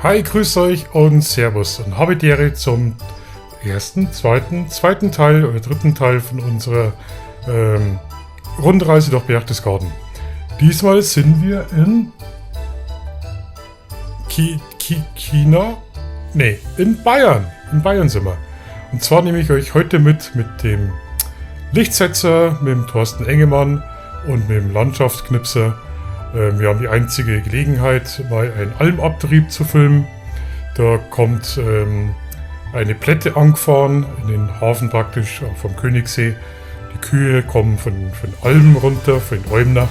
Hi, grüß euch und Servus und habe die Ehre zum ersten, zweiten, zweiten Teil oder dritten Teil von unserer Rundreise durch Berchtesgaden. Diesmal sind wir in China? Nee, in Bayern. In Bayern sind wir. Und zwar nehme ich euch heute mit dem Lichtsetzer, mit dem Thorsten Engemann und mit dem Landschaftsknipser. Wir haben die einzige Gelegenheit, mal einen Almabtrieb zu filmen. Da kommt eine Plätte angefahren, in den Hafen praktisch vom Königssee. Die Kühe kommen von Almen runter, von den Olmner,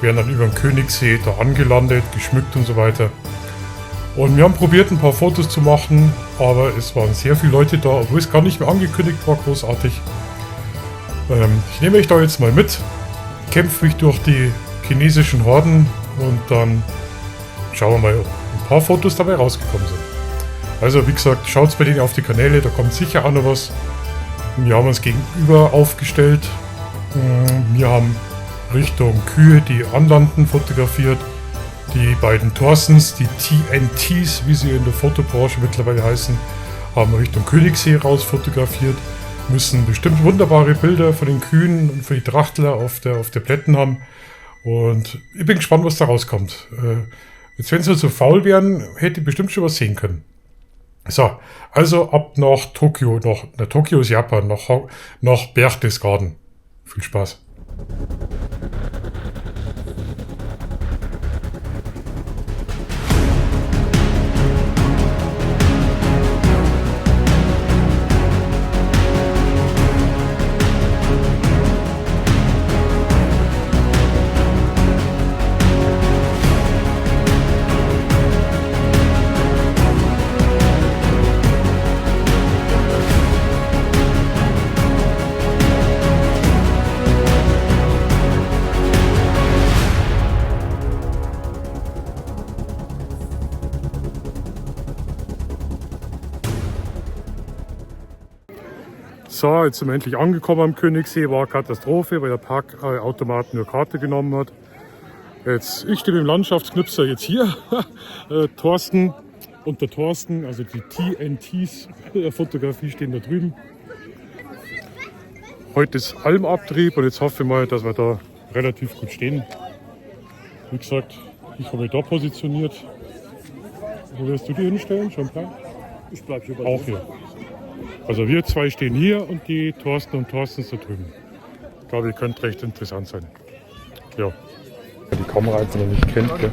werden dann über dem Königssee da angelandet, geschmückt und so weiter. Und wir haben probiert, ein paar Fotos zu machen, aber es waren sehr viele Leute da, obwohl es gar nicht mehr angekündigt war, großartig. Ich nehme euch da jetzt mal mit, kämpfe mich durch die chinesischen Horden und dann schauen wir mal, ob ein paar Fotos dabei rausgekommen sind. Also wie gesagt, schaut bei denen auf die Kanäle, da kommt sicher auch noch was. Wir haben uns gegenüber aufgestellt. Wir haben Richtung Kühe, die anlanden, fotografiert. Die beiden Thorstens, die TNTs, wie sie in der Fotobranche mittlerweile heißen, haben Richtung Königssee raus fotografiert. Müssen bestimmt wunderbare Bilder von den Kühen und für die Trachtler auf der Plätten haben. Und ich bin gespannt, was da rauskommt. Jetzt, wenn sie so faul wären, hätte ich bestimmt schon was sehen können. So, also ab nach Tokio, Tokio ist Japan, nach Berchtesgaden. Viel Spaß. So, jetzt sind wir endlich angekommen am Königssee. War Katastrophe, weil der Parkautomat nur Karte genommen hat. Jetzt, ich stehe mit dem Landschaftsknipser jetzt hier. Thorsten und der Thorsten, also die TNTs der Fotografie stehen da drüben. Heute ist Almabtrieb und jetzt hoffe ich mal, dass wir da relativ gut stehen. Wie gesagt, ich habe mich da positioniert. Wo wirst du die hinstellen? Schon klar? Ich bleib hier bei Auch dir. hier. Also wir zwei stehen hier und die Thorsten und Thorstens da drüben. Ich glaube, ihr könnt recht interessant sein. Ja. Die Kamera einfach noch nicht kennt, gell?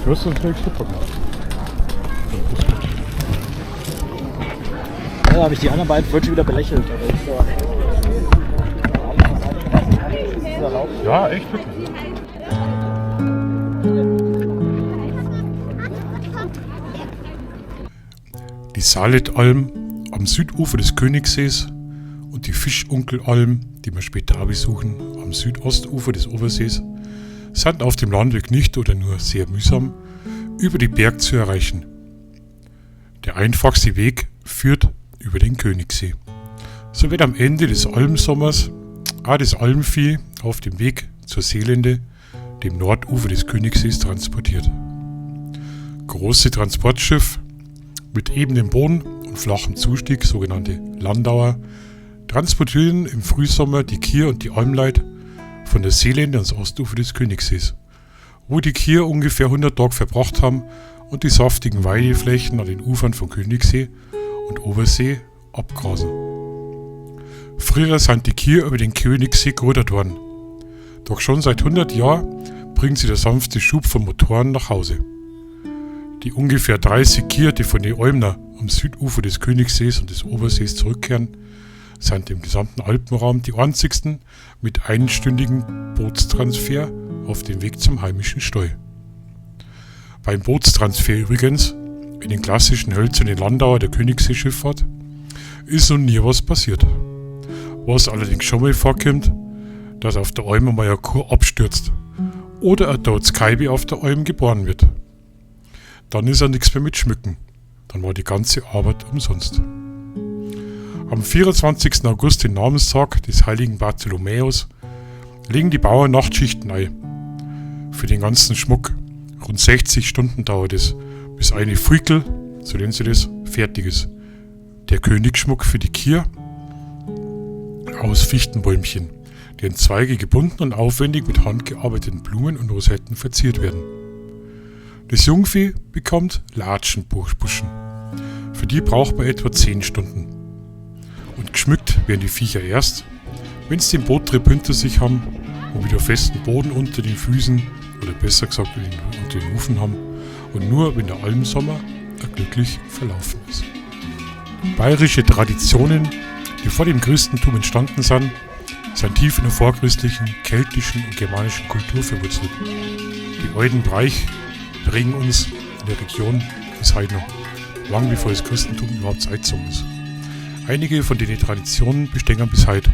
Du hast das natürlich super gemacht. Ja, da habe ich die anderen beiden vorhin schon wieder belächelt. Aber ich so. Ja, echt wirklich. Die Saletalm am Südufer des Königssees und die Fischunkelalm, die wir später auch besuchen, am Südostufer des Obersees, sind auf dem Landweg nicht oder nur sehr mühsam über die Berg zu erreichen. Der einfachste Weg führt über den Königssee. So wird am Ende des Almsommers auch das Almvieh auf dem Weg zur Seelände, dem Nordufer des Königssees, transportiert. Große Transportschiffe mit ebenem Boden und flachem Zustieg, sogenannte Landauer, transportieren im Frühsommer die Kier und die Almleit von der Seelände ans Ostufer des Königssees, wo die Kier ungefähr 100 Tage verbracht haben und die saftigen Weideflächen an den Ufern von Königssee und Obersee abgrasen. Früher sind die Kier über den Königssee gerudert worden, doch schon seit 100 Jahren bringt sie der sanfte Schub von Motoren nach Hause. Die ungefähr 30 Kier, die von den Olmner am Südufer des Königssees und des Obersees zurückkehren, sind im gesamten Alpenraum die einzigsten mit einstündigem Bootstransfer auf dem Weg zum heimischen Stall. Beim Bootstransfer übrigens, in den klassischen hölzernen Landauer der Königsseeschifffahrt, ist noch nie was passiert. Was allerdings schon mal vorkommt, dass auf der Alm einmal eine Kuh abstürzt oder ein totes Kaibi auf der Alm geboren wird. Dann ist ja nichts mehr mit Schmücken. Dann war die ganze Arbeit umsonst. Am 24. August, den Namenstag des heiligen Bartholomäus, legen die Bauern Nachtschichten ein. für den ganzen Schmuck. Rund 60 Stunden dauert es, bis eine Fuikel, so nennen sie das, fertig ist. Der Königsschmuck für die Kier aus Fichtenbäumchen, deren Zweige gebunden und aufwendig mit handgearbeiteten Blumen und Rosetten verziert werden. Das Jungvieh bekommt Latschenbuschen. Für die braucht man etwa 10 Stunden. Und geschmückt werden die Viecher erst, wenn sie den Boottrip hinter sich haben und wieder festen Boden unter den Füßen oder besser gesagt unter den Hufen haben und nur wenn der Almsommer glücklich verlaufen ist. Bayerische Traditionen, die vor dem Christentum entstanden sind, sind tief in der vorchristlichen, keltischen und germanischen Kultur verwurzelt. Die alten Bräuche prägen uns in der Region bis heute noch, lang bevor das Christentum überhaupt eingezogen ist. Einige von den Traditionen bestehen bis heute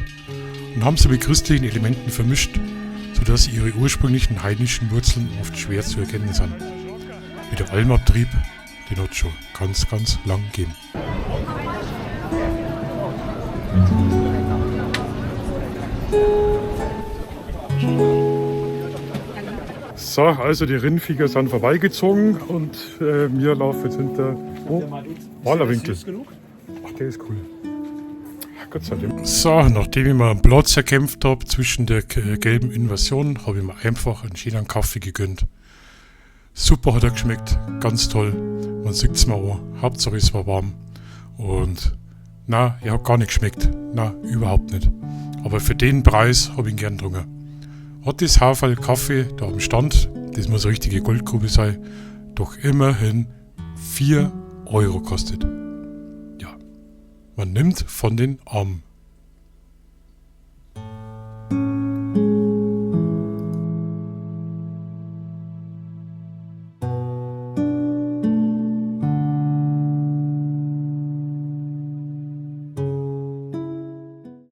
und haben sie mit christlichen Elementen vermischt, sodass ihre ursprünglichen heidnischen Wurzeln oft schwer zu erkennen sind. Wie der Almabtrieb, den hat schon ganz, ganz lang gegeben. So, also die Rindviecher sind vorbeigezogen und wir laufen jetzt hinter Malerwinkel. Ach, der ist cool. Gott sei Dank. So, nachdem ich mir einen Platz erkämpft habe zwischen der gelben Invasion, habe ich mir einfach einen schönen Kaffee gegönnt. Super hat er geschmeckt, ganz toll. Man sieht's mir an. Hauptsache es war warm. Und na, er hat gar nicht geschmeckt. Na, überhaupt nicht. Aber für den Preis habe ich ihn gern getrunken. Hat das Haferl Kaffee da am Stand, das muss eine richtige Goldgrube sein, doch immerhin 4 Euro kostet. Ja, man nimmt von den Armen.